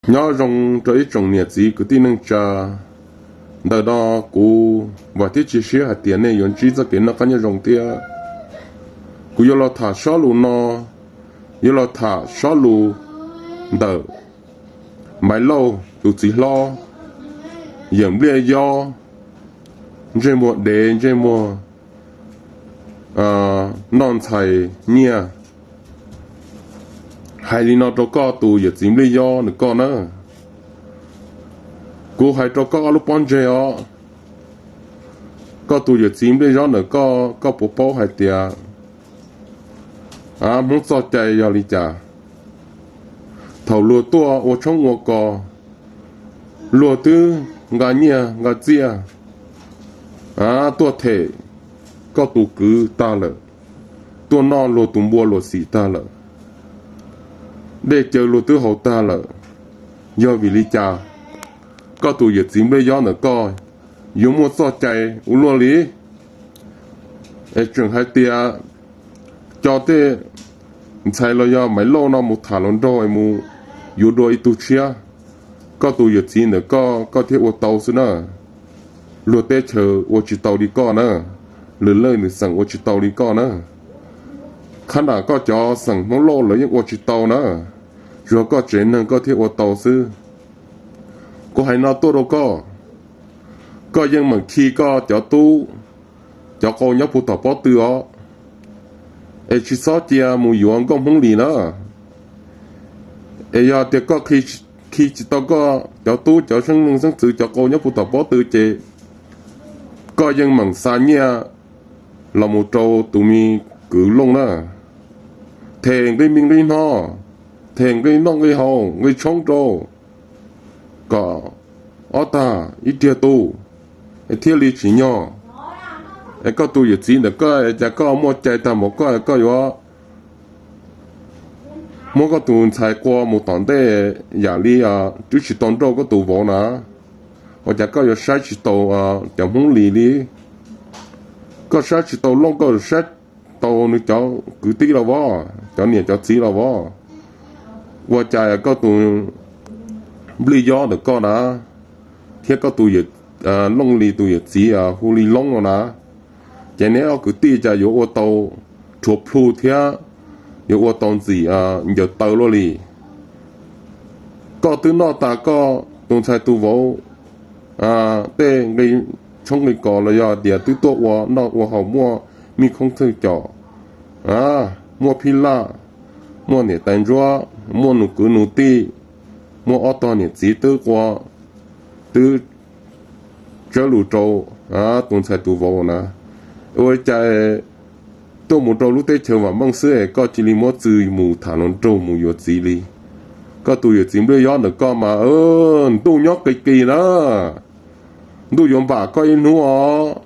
Nyob zoo rau ib tsoom niam txiv kwv tij neej tsa. Ntawm no kuv vam thiab cia siab hais tias nej yuav ntsib txoj kev noj qab nyob zoo thiab. Kuv yuav los tham sob lus no, yuav los tham sob lus ntawm Maiv Lauj tus txiv hlob yawm Npliaj Yob, ntsej muag dev ntsej muag noj ntxhais nyiaj. Hais li no rau koj tus yawm txiv Npliaj Yob ntawm koj na, kuv hais rau koj ob lub pob ntseg os. Koj tus yawm txiv Npliaj Yob ntawm koj, koj puas paub hais tias Hmoob txoj cai yog li cas? Thaum luag tuaj ua tshoob ua kos, luag twb nqa nyiaj nqa txiaj tuaj them koj tus kwv tag lawm, tuaj noj luag tus npua luag xim tag lawm, dej cawv luag twb haus tag lawm. Yog vim li cas koj tus yawm txiv Npliaj Yob ntawm koj yuav muaj txoj cai ua luaj li? Es tseem hais tias coj tej ntxhais los yog Maiv Lauj no mus tham hluas nraug es mus yuav dua ib tug tshiab. Koj tus yawm txiv ntawm koj, koj thiaj ua tau xwb na. Luag teb chaws ua tsis tau li koj na, lwm leej lwm xeem ua tsis tau li koj na. Qhab nram koj cov xeem Hmoob Lauj lawv yeej ua tsis tau na, tsuas yog koj tsev neeg koj thiaj ua tau xwb. Kuv hais no tuaj rau koj, koj yeej meem khi koj cov tub cov qau nyob puag tom pob tw os, es tsis txhob cia mus yuav nkauj Hmoob Lis na. Es yog tias koj khi tsis tau koj cov tub cov xeeb leej xeeb ntxwv cov qau nyob puag tom pob tw ces koj yeej meem xa nyiaj los mus rau tus me kwv Looj na, them nqi me nqi hno, them nqi noj nqi haus nqi tshoob rau, kom ob tag ib riag tu, es thiaj li tsim nyog. Es koj tus yawm txiv ntawm koj, cas koj muaj cai tag npaum koj, koj yuav muab koj tus ntxhais qua mus tom ntej yam li twb tsis tau nrauj koj tus vauv na? Ua cas koj yuav saib tsis taus cov Hmoob Lis li? Koj saib tsis taus Looj, koj saib taus nws cov kwv tij los vov, cov niam cov txiv los vov? Ua cas koj tus Npliaj Yob ntawm koj na, thiab koj tus Looj Lis tus yawm txiv hu li Loob no na, ces neb ob kwv tij cas yuav ua tau rhuav plhu thiab yuav ua tau ntxim ncaws taw luaj li? Koj twb noj tas koj tus ntxhais tus vauv tej nqi tshoob nqi kos los yog tias twb tuaj ua noj ua haus muaj mij khoob thwj com, muaj phij laj, muaj niam tais ntsuab, muaj nus kwv nus tij, muaj ob tog niam txiv twb qua, twb tsawb lus rau tus ntxhais tus vauv na. Ua cas tuaj mus rau lub teb chaws vam meej xwb es koj cia li muab txwv mus tham hluas nraug mus yuav txiv li? Koj tus yawm txiv Npliaj Yob ntawm koj mas ntuj nyob qis qis na, ntuj yuav npam koj ib hnub os.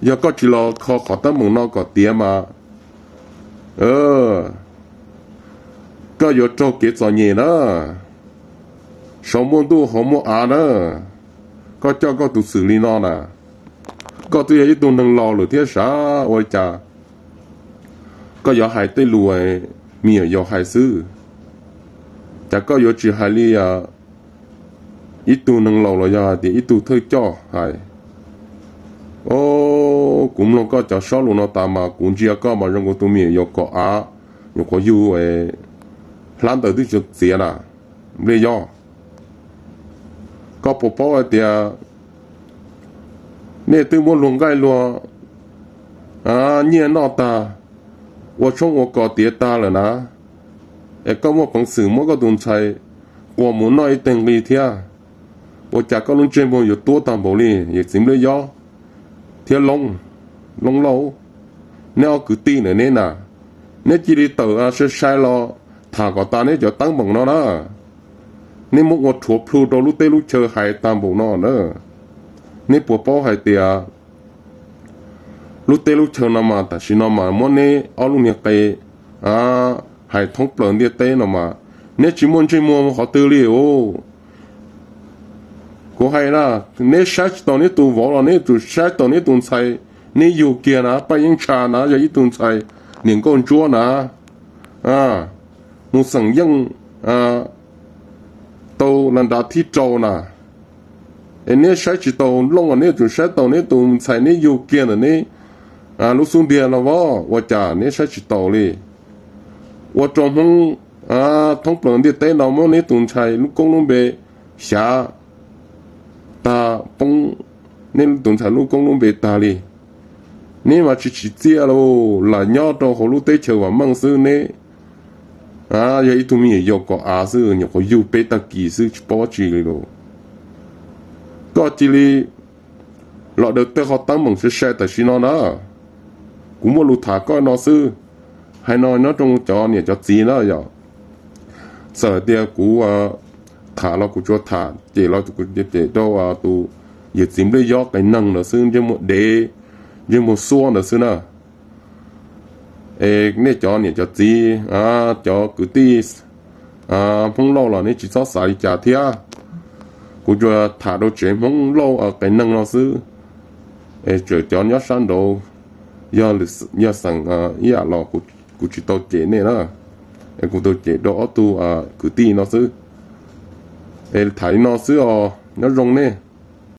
Yog koj tsis los kho qhov teeb meem no kom tiav mas koj yuav raug kev txom nyem na. Saum muaj ntuj hauv muaj av na. Koj coj koj tus xwm li no na, koj twb yog ib tug neeg laus lawm thiab sav, ua li cas koj yuav hais tej lus me nyuam yaus hais xwb? Cas koj yuav tsis hais li ib tug neeg laus los yog hais tias ib tug thawj coj hais? O, kuv mloog koj cov sob lus no tas mas kuv ntsia koj mas zoo nkaus tus me nyuam yaus kom av, nyuam qhuav yug hlab ntawd twb tsis txiav na. Npliaj Yob, koj puas paub hais tias nej twb muab luag nqaij luag nyiaj noj tag, ua tshoob ua kos tiav tag lawm na, es koj muaj peev xwm muab koj tus ntxhais qua mus noj ib teg nqi thiab? Ua cas koj lub ntsej muag yuav tuab tag npaum li? Yawm txiv Npliaj Yob thiab Loob, Loob Lauj, neb ob kwv tij ntawm neb na, neb cia li tawm sai sai los tham kom tas neb cov teeb meem no na. Neb muab ua rhuav plhu rau lub teb lub chaw hais tag npaum no na. Neb puas paub hais tias lub teb lub chaw no mas tam sim no mas muab neb ob lub niag qe hais thoob plaws ntiaj teb no mas neb tsis muaj ntsej muag qhov twg li os. Kuv hais na, neb saib tsis taus neb tus vauv los neb tsum saib taus neb tus ntxhais, neb yug kiag na Paj Yeeb Ntsha na yog ib tug ntxhais niam nkauj ntsuab na, mus xeem Yeej, tau las nrad thib rau na, es neb saib tsis taus Looj, neb yuav tsum saib taus neb tus ntxhais neb yug kiag ntawm neb lub xub ntiag no as, ua cas neb saib tsis taus li? Ua rau Hmoob thoob plaws ntiaj teb no muab neb tus ntxhais lub koob lub npe xyav tag, poob neb tus ntxhais lub koob lub npe tag li. Neb mas tsis tsim txiaj lauj, lam nyob rau hauv lub teb chaws vam meej xwb neb. Yog ib tug me nyuam yaus kom av xwb nyuam qhuav yug peb tag kis xwb tsis paub dab tsi li lauj. Koj cia li los daws tej qhov teeb meem sai sai tam sim no na. Kuv muaj lus tham koj no xwb, hais no nyob rau cov niam cov txiv na yom. Txawm tias kuv tham los kuv tsuas tham cem los kuv cem rau tus yawm txiv Npliaj Yob qias neeg ntawd xwb, ntsej muag dev, ntsej muag xuab ntawd xwb na. Es nej cov niam cov txiv, cov kwv tij Hmoob Lauj los nej tsis txhob xav li cas thiab. Kuv tsuas tham rau tsev Hmoob Lauj qias neeg no xwb. Es txawm cov nyob sab nraud, yog xeem ib yam los kuv tsis tau cem nej na. Es kuv tau cem rau ob tug kwv tij no xwb. Es tham li no xwb os, nyob zoo nej.